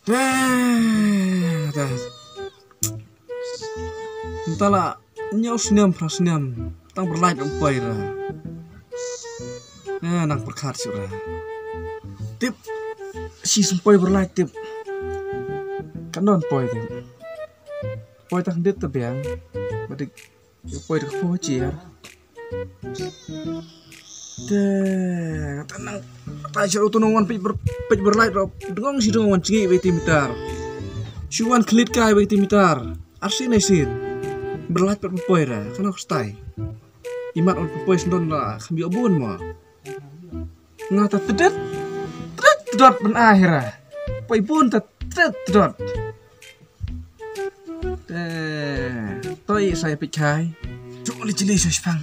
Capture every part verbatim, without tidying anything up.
Eh, ta. Mynta la hynñiew snem, phra snem tang pyrlait ym poi ra. Eh, nang pyrkhat shuh ra. Tip. Shi snem poi pyrlait tip. Kan don poi tip. Poi tang dit te biang. Ba dik. Ïa poi da ka phew hajar. Te, nga tang nang, ta shu tu nong wan peit ber-, peit pyrlait ruh. Dngong shi dngong wan jngi wei ti mitar. Shu wan khlieh kai wei ti mitar. Ar sien ai sien. Pyrlait pat poi ra. Kano ka stai. Imat wan poi sndon la kham ïoh bun mo. Nga ta tdet, tdet tdot ban ai ra. Poi bun ta tdet tdot. Te, toi sa ïa peit kai. Jong li jili sa shipang.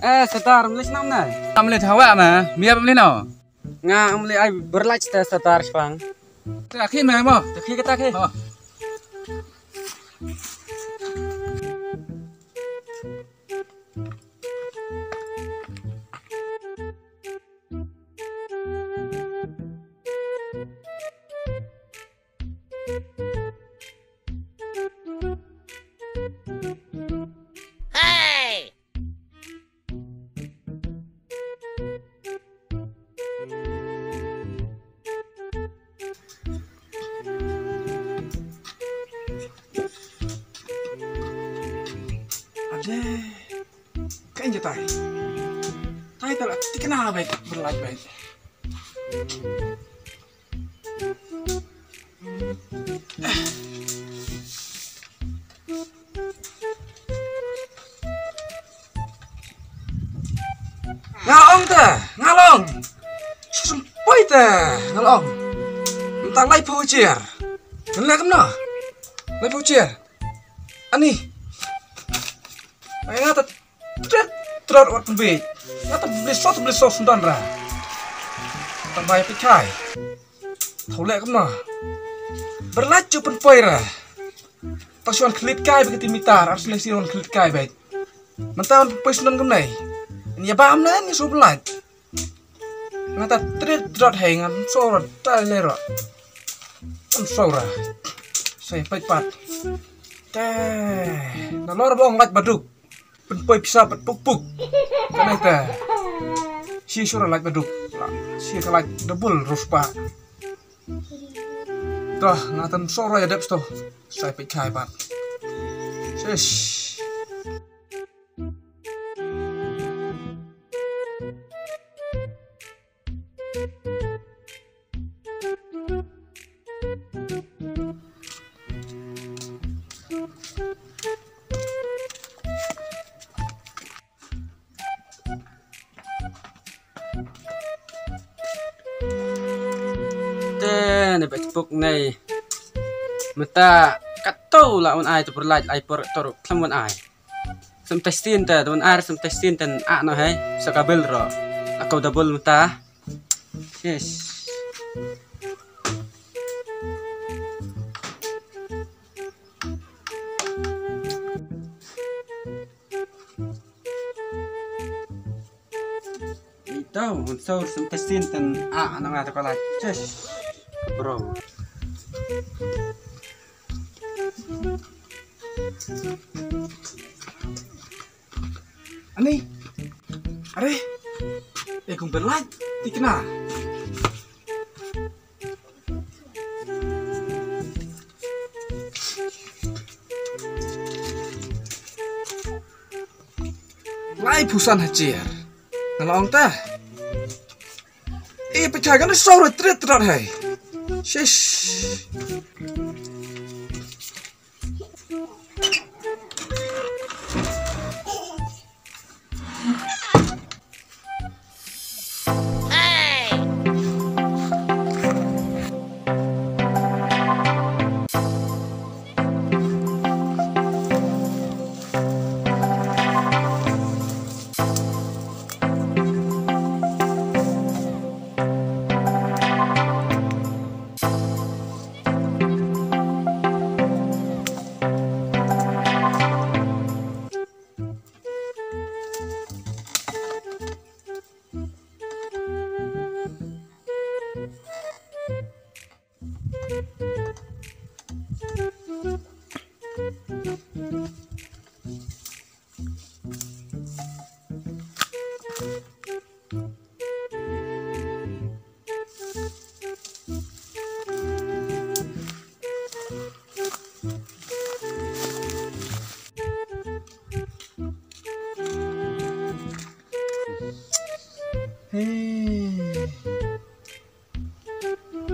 Eh, Sardar, mlei shnong na? Mlei thawa ma, mia mlei no? Nga mlei ai pyrlait te Sardar shipang. Te khi ma mo? Te khi kata khi. Oh. Hey! Ade. Kaei ïa tai. Tai ta la thikna beit, pyrlait beit. Nga la ong te, nga la ong. Shu sngewbha te, nga la ong. Mynta laiphew hajar. Ngan leh kumno? Laiphew hajar. Ani. Ai nga ta tret, tret wat pynbeit. Nga ta bli sot, bli sot sngewdon ra. Ta bai pynkhai. Thaw leh kumno. Pyrlait ju pynpoi ra. Ta shu wan khlieh kai beit ki ti mitar, ar sien sien wan khlieh kai beit. Mynta wan pynpoi sngewdon kumne. Ïa ba am ne, ïa shu pynlait. Nga ta tret tret hei ngan sora ta le ro. Ngan sora. Sai pait pat. Te. Na lor bong lait baduk. Pynpoi pisa pat puk puk. Kane te. Shi sura lait baduk. La, shi ka lait double ruspa. Toh, nga tan sora ïa dep sto. Sai pait khai pat. Shish. Te ne ba puk nei. Mynta katto la un ai tu pyrlait ai por tor khlem un ai. Sem testin te, don ar sem testin ten a no hai, sa kabel ro. Ako double mynta. Yes. Ito, un saur sem testin ten a no nga ta pala. Yes. Bro. Ani. Are. Eh, kong berlait. Tikna. Lai phusan hajar. Nga la ong ta. Eh, pechai kan sor tret tret hai. Shish.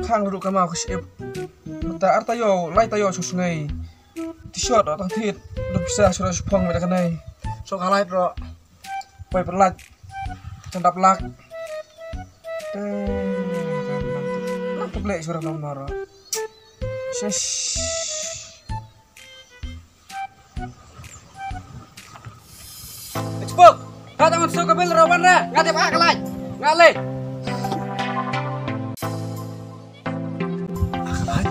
Khang ruh ka mau ka ship. Mynta ar taïew, lai taïew shu sngi. T-shirt ruh tang thied. Duk pisa shu ruh shu phong mynta ka nai. So ka lai ruh. Poi pyrlait. Chandap lak. Te, nang tu blek shu ruh nong nor ruh. Shish. Chipuk, ka tang so ka bil rawan ra, nga dep ak laj, nga le. Ak laj.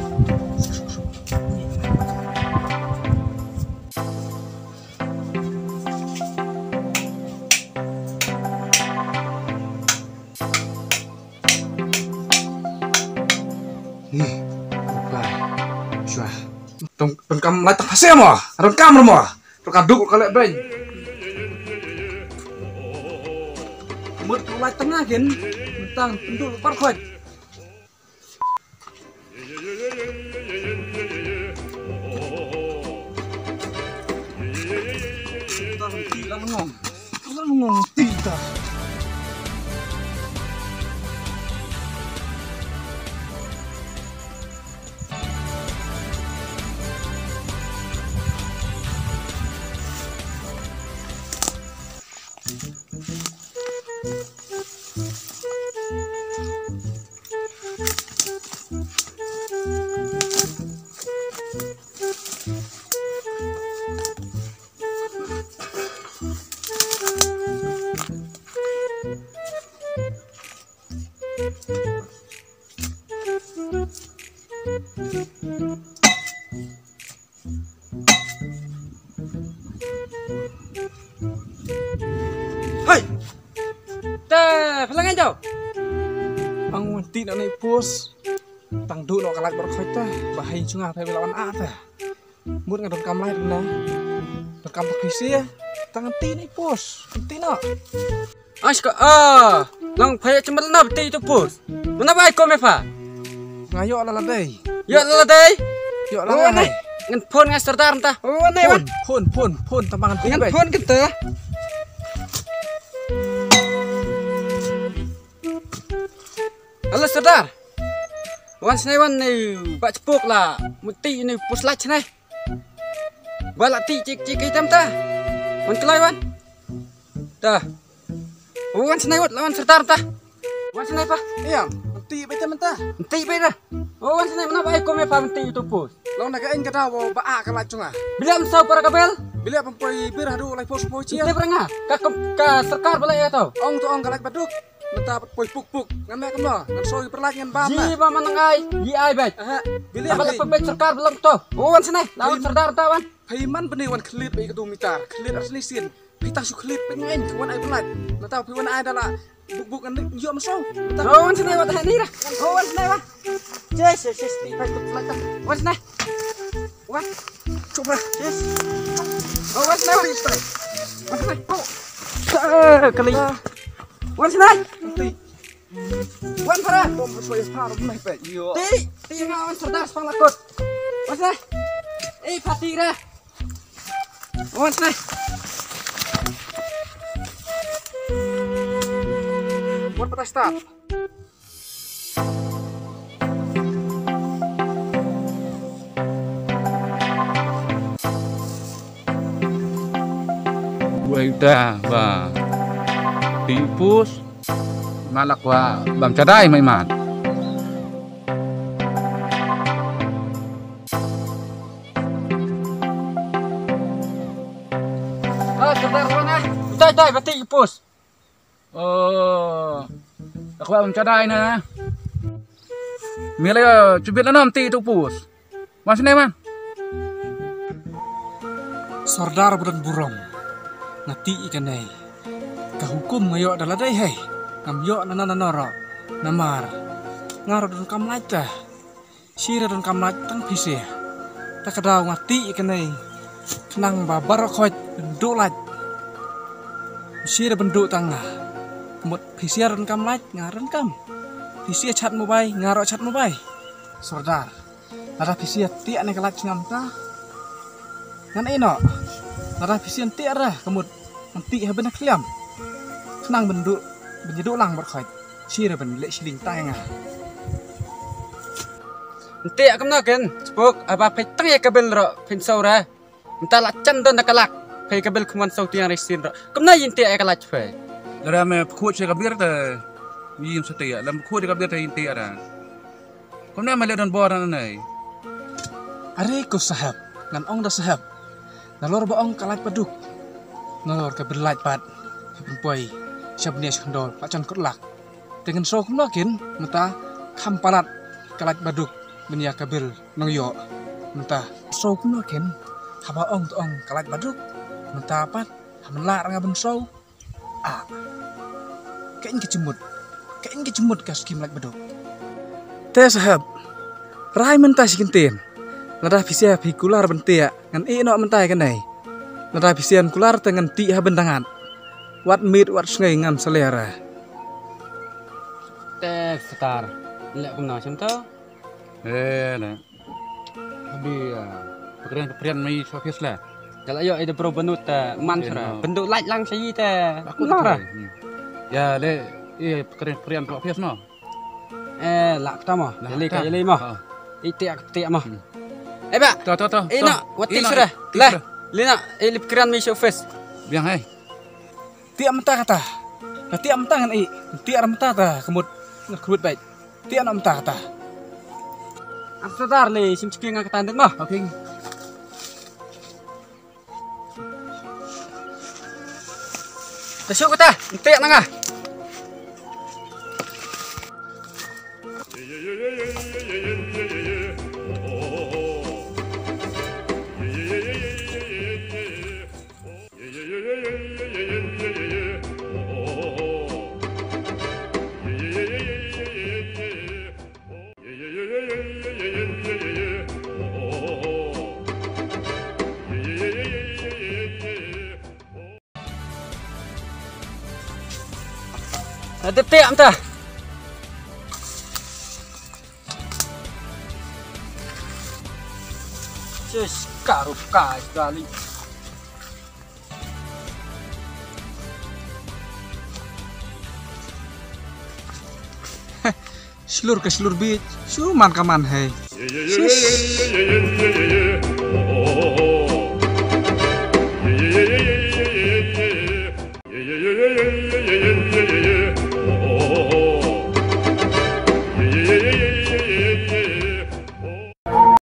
Ni, bukai. Shwa. Tong, tong kam lai tang phase mo. Tong kam mo. Tong ka duk ka lek beng. Mut lai tang ngin. Tang tunduk par khoi. Tang ti la ngong. La ngong ti ta. Hai! Te, phalang ai tau. Ang wan ti na nei pos. Tang du no kalak bar khoi ta. Ba hai chunga phai bela wan a ta. Mut nga don kam lai na. Don kam tak pisi ya. Tang ti nei pos. Ti no. Ash ka a. Nang phai chimbat na ti tu pos. Mana bai ko me pha. Nga yo la la dei. Yo la la dei. Yo la la dei. Ngan phone nga serdar ta. Oh, nai wan. Phone, phone, phone, phone, tambang ti. Ngan phone kita. Hello, Sardar. Wan snai wan ni ba chipuk la. Muti ni puslach snai. Ba la ti chik chik itam ta. Wan kloi wan. Ta. Wan snai wat la wan Sardar ta. Wan snai pa. Iya, muti ba itam ta. Muti ba dah. Wan snai mana ba ai kome pa muti itu pus. Long na ka eng ka daw ba a ka la chunga. Bilang sau para kabel. Bilang pempoi bir hadu lai pos pos chia. Te beranga. Ka ka serkar bela ya tau. Ong tu ong ka la baduk. Mynta pat poi puk puk ngan meh kumno ngan soi pyrlait ngan bam. Ji ba man ngai ji ai bek. Aha. Bili apa la pek bek serkar belum to. Oh, wan sene lawan serdar ta wan. Phi man bini wan khlit bek katu mitar khlit ar seni sin. Phi tang shu khlit bek ngan wan ai pyrlait. Mynta phi wan ai dala buk buk ngan yo maso. Oh, wan sene wan ni ra. Oh, wan sene wan. Yes, yes, yes. Phi pyrlait ta wan sene. Wan. Coba. Yes. Oh, wan sene wan. Wan sene. Oh. Kali. Wan snai. Ti. Wan para. Bom soi par meh pe. Yo. Ti, ti nga wan serdar spang lakot. Wan snai. Eh, pati ra. Wan snai. Wan patah start. Wei da ba ti pus. Malak wa bam chadai mai man. Ah, chadai mana? Dai dai bati pus. Oh. Ak wa bam chadai na. Mila chubit na nam ti tu pus. Wan sene man. Sordar buran burom. Nga ti i kanai. Ka hukum nga yo da la dei hei. Ngam yo na na na noro. Namar. Nga ro don kam lait ta. Sira don kam lait tang pise. Ta ka daw nga tih ïa kane. Khnang ba baroh khoit ban duh lait. Shi ruh ban duh tang nga. Ka mut phi sha ruh kam lait, nga ruh kam. Phi sha chat mobile, nga ruh chat mobile. Sordar. Lada phi sha tih ïa kane ka lait sngam ta. Ngan ïeh noh. Lada phi sha tih ruh ka mut ngan tih ha ban khliam. Khnang ban duh, ban ïa duh lang baroh khoit. Shi ruh ban leh shilling tang nga. Nte kumno ken, spok, haba phi tang ïa ka bil ruh, phin saw ruh. Mynta la jan don da ka lak, phi ka bil kumwan saw tiang re sien ruh. Kumno ïa nte ïa ka lak phi. Lada me pkhuid sha ka bil te, ïa sa te ïa, lam pkhuid ka bil te ïa nte ïa ra. Kumno me leh don bor na nei. Are ko saheb, ngan ong da saheb. Nalor ba ong ka lak baduk. Nalor ka bil lak pat. Phi pynpoi, sha bniah sha khyndaw, la jan kut lak. Te ngan saw kumno kin, mynta kham palat ka lak baduk ban ïa ka bil nongïoh. Mynta saw kumno kin, haba ong to ong ka lak baduk. Mynta pat, ha man la ra nga ban saw. Ah. Ka in ka jingmut. Ka in ka jingmut ka skim lak baduk. Te saheb. Rai mynta shi kyntien. Lada phi sha phi kular ban tih, ngan ïeh noh mynta ïa kane. Lada phi sha kular te ngan tih ha ban dangat. Wat miet wat sngi ngam salia re. Te Star, leh kumno shim to? Eh, leh. Abi, ah, pyrkhat pyrkhat mai sha office la. Ka la ïoh ïa da bro banut ta man sha ra. Pynduh lait lang sha ïi te. Aku no ra. Hmm. Ïa leh, eh, pyrkhat pyrkhat sha office no. Eh, la kata mo. Ïa leh ka ïa leh mo. Ïa te ka te mo. Eh ba. To to to. Ïa no, wat ti sha ra. Leh. Leh na, ïa leh pyrkhat mai sha office. Biang hai. Tiak mynta kata. Ka tiak mynta ngan i. Tiak ra mynta ta ka mut. Ngan khrut bait. Tiak na mynta kata. Am Sordar le sim chiki nga kata ndet ma. Okay. Ta shu kata. Tiak na nga. Ada tiak mta. Sis, karup kai sekali. Shlur ka shlur bit, shu man ka man hei. Shish.